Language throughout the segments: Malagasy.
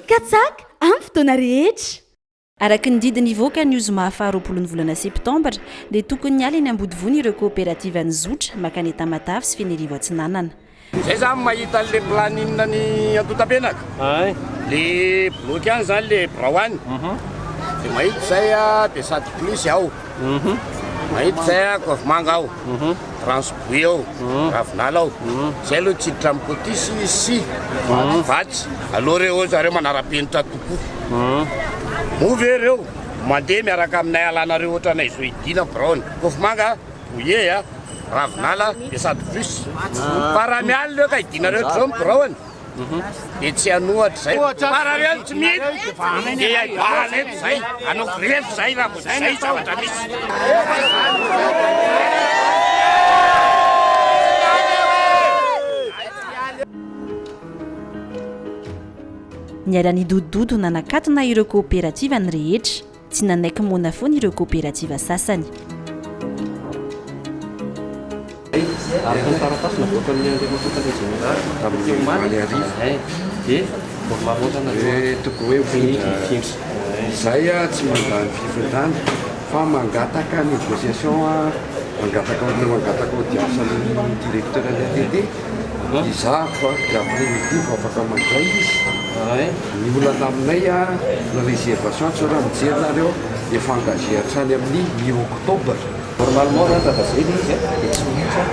Katsaka amin'ny fotoana rehetra. Araka ny didy nivoaka ny zoma faha 20 ny volana septambra dia tokony hiala eny Ambodivona ireo kaoperativan'ny zotra makany Tamatave sy Fenerivo Atsinanana. Zay zany mahita an'le planning ny Antotapenaka, le bloc any zany le birao any, de mahita zay a de sady plus ao, mahita zay a Goavimanga ao, Transboy ao, Ravinala ao, zay aloha tsy hiditra amin'ny Cotisse sy Vatsy, aleo reo zareo manara-penitra tokoa, moa ve reo mandeha miaraka aminay alanareo ohatranay zo hidina biraony, Goavimanga, Bouillet a. Ravinala dia sady bus fa raha mialina eo ka hidinareo ohatr'izao ny biraony dia tsy hanohatra izay fa raha reo tsy mino dia hibahana eto izay hanao grevy izay raha vao izay zavatra misy. Niara-nidodododo nanakatona ireo kaoperativa ny rehetra. Tsy nanaiky moana foana ireo kaoperativa sasany. Araka ny taratasy navoakan'ny Andriamatoa Tale Jeneraly tamin'ny omaly hariva dia normalement zany aloha tokony hoe mifindra. Izahay tsy mandà ny fifindrana fa mangataka négociation, mangataka mangataka audience amin'ny directeur ny ATT. Izahako fa dia après midi vao afaka mandray izy. Ny olana aminay ny réservation tsy raha mijery nareo efa engagé hatrany amin'ny mi octobre. Normalement zany raha zay le izy dia tsy maintsy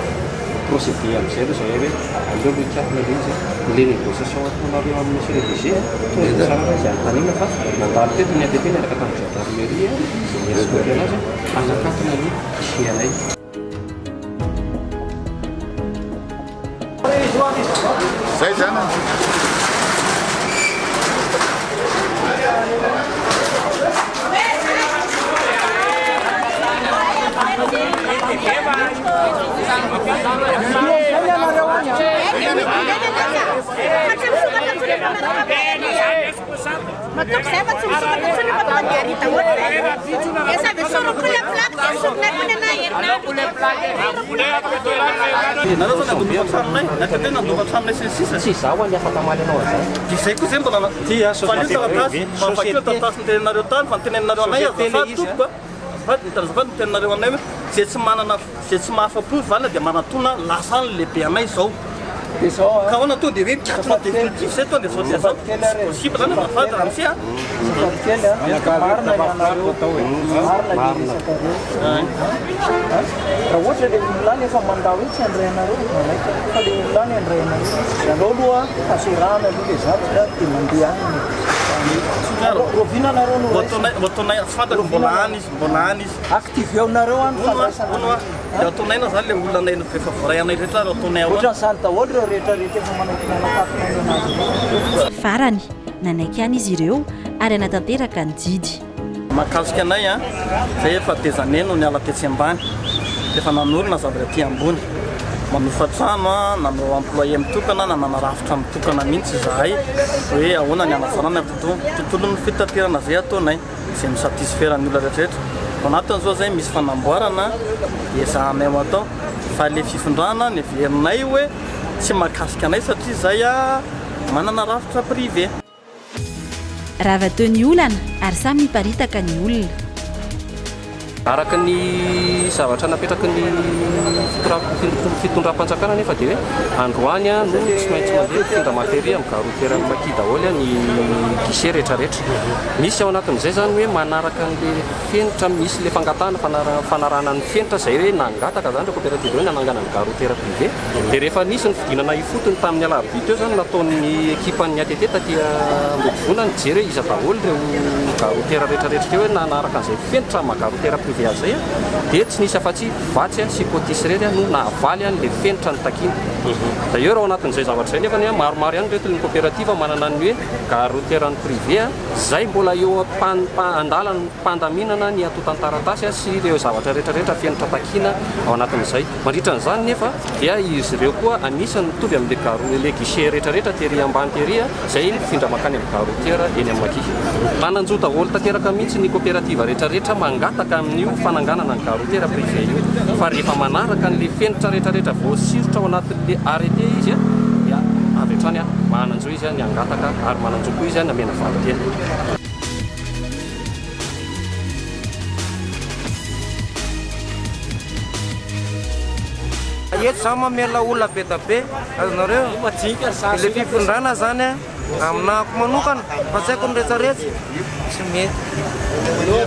procéder amizay aloha zahay hoe aleo aloha hikatona le izy le négociation ataonareo amin'ny monsieur le DG tonga dia tsara raha izy anontaniana fa nandalo teto ny ATT niaraka tamin'ny gendarmerie izay ni-escorter anazy hanakatona ny guichet anay. Zay zany. Matoky zay fa tsy misokatra intsony fa tonga dia ary daholo zay. Dia sady esoriko koa ilay plaque dia esorinay koa ny anay herinandro. Nareo zao nandova tranonay, na tete nandova tranonay sy ny sisa. Tsy izaho anie afaka hamaly anao an'izany. Dia izay koa izay mbola fa io taratasy, mba vakio taratasy noteneninareo tany fa noteneninareo anay azafady tompoko a. Azafady, azafady noteneninareo anay hoe izay tsy manana izay tsy mahafa-po ny valiny dia manatona lasa any lehibe anay izao. Ka ahoana tonga dia hoe mikatona définitif zay tonga dia zao dia zao. Tsy possible zany azafady ramose a. Azafady kely a, marina ianareo, marina le resakareo. Raha ohatra le olona any efa mandà hoe tsy handray anareo, manaiky aho. Fa le olona any handray anareo. Aleo aloha tanterahana aloha le zavatra dia mandeha any ny négociation. Rahoviana nareo no raisina? Ataonay, tsy fantako, mbola any izy, mbola any izy. Activeo-nareo any fandraisana. Hono hoa, dia ataonay na zany le olona anay efa voaray anay rehetra ary ataonay ahoana? Ohatran'izany daholo ireo rehetra rehetra efa manaiky nanakatona ny anazy ireo. Farany, nanaiky ihany izy ireo ary hanatanteraka ny didy. Mahakasika anay an, zay efa des années no niala tetsy ambany, efa nanorina zavatra aty ambony, manofa trano an, nanao employé mitokana, nanana rafitra mitokana mihitsy izahay hoe ahoana ny hanatsarana ny tontolon'ny fitaterana zay ataonay. izay mi-satisfaire ny olona rehetra rehetra. Ao anatiny zao zay misy fanamboarana ezahanay ho atao fa le fifindrana neverinay hoe tsy mahakasika anay satria zay manana rafitra privé. Rava teo ny olana ary samy niparitaka ny olona. Araka ny zavatra napetraky ny fitondram-panjakana anefa dia hoe androany no tsy maintsy mandeha mifindra materia amin'ny gare routière an'i Maki daholo ny guichet rehetrarehetra. Misy ao anatin'izay izany hoe manaraka an'ilay fenitra, misy ilay fangatahana fanarahana ny fenitra izay hoe nangataka izany ireo coopérative ireo nanangana ny gare routière privée. Dia rehefa nisy ny fidinana ifotony tamin'ny alarobia teo izany nataon'ny ekipan'ny ATT taty Ambodivona nijery hoe iza daholo ireo gare routière rehetrarehetra teo hoe nanaraka an'izay fenitra maha gare routière privée azy izay dia tsy nisy afa-tsy Vatsy sy Cotisse irery no nahavaly an'ilay fenitra notakiana. D'ailleurs ao anatin'izay zavatra izay nefany maromaro ihany ireto ny coopérative manana ny hoe gare routière ny privé izay mbola eo am-pandaminana ny antontan-taratasy sy ireo zavatra rehetrarehetra fenitra takiana ao anatin'izay. Mandritra an'izany nefa dia izy ireo koa anisan'ny mitovy amin'ilay gare, ilay guichet rehetrarehetra tery ambany tery izay mifindra mankany amin'ny gare routière eny amin'ny Maki. Manan-jo daholo tanteraka mihitsy ny koperativa rehetrarehetra mangataka amin'io fananganana ny gare routière privée io fa rehefa manaraka an'ilay fenitra rehetrarehetra voasiritra ao anatin'ilay arrêté izy dia avy hatrany. Manan-jo izy ny hangataka ary manan-jo koa izy ny hamena valin-teny. Eto za mamela olona be da be, azonareo? Le fifindrana zany a, aminahako manokana, fa tsy haiko ny retraretra, tsy mety.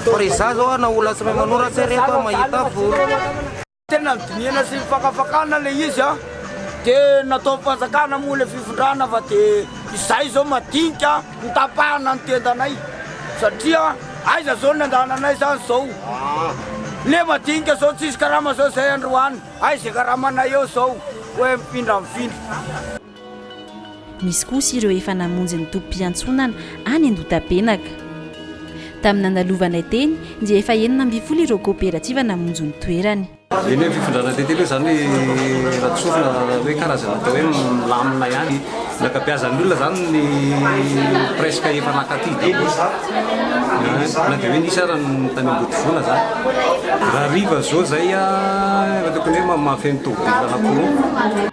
Fa raha izaho zao na olona tsy mahay manoratsa ireto aho mahita vola. Tena nodinihana sy nifakafakana le izy a, de nataon'ny fanjakana moa le fifindrana fa de izay zao madinika notapahana ny tendanay satria aiza zao ny andehananay zany zao, le madinika zao tsisy karama zao zay androany, aiza ze karamanay eo zao hoe mifindra mifindra. Misy kosa ireo efa namonjy ny tobim-piantsonana any Andotapenaka. Tamin'ny nandalovanay teny dia efa 16 ireo kaoperativa namonjy ny toerany. Eny hoe fifindrana tety aloha izany raha tsorina hoe karazana atao hoe milamina ihany. Ny ankabeazan'ny olona izany ny presque efa nakaty daholo. Na dia hoe nisy ara ny tany Ambodivona izany. Raha hariva izao izay efa tokony hoe mahafeno tômôbila anankiroa.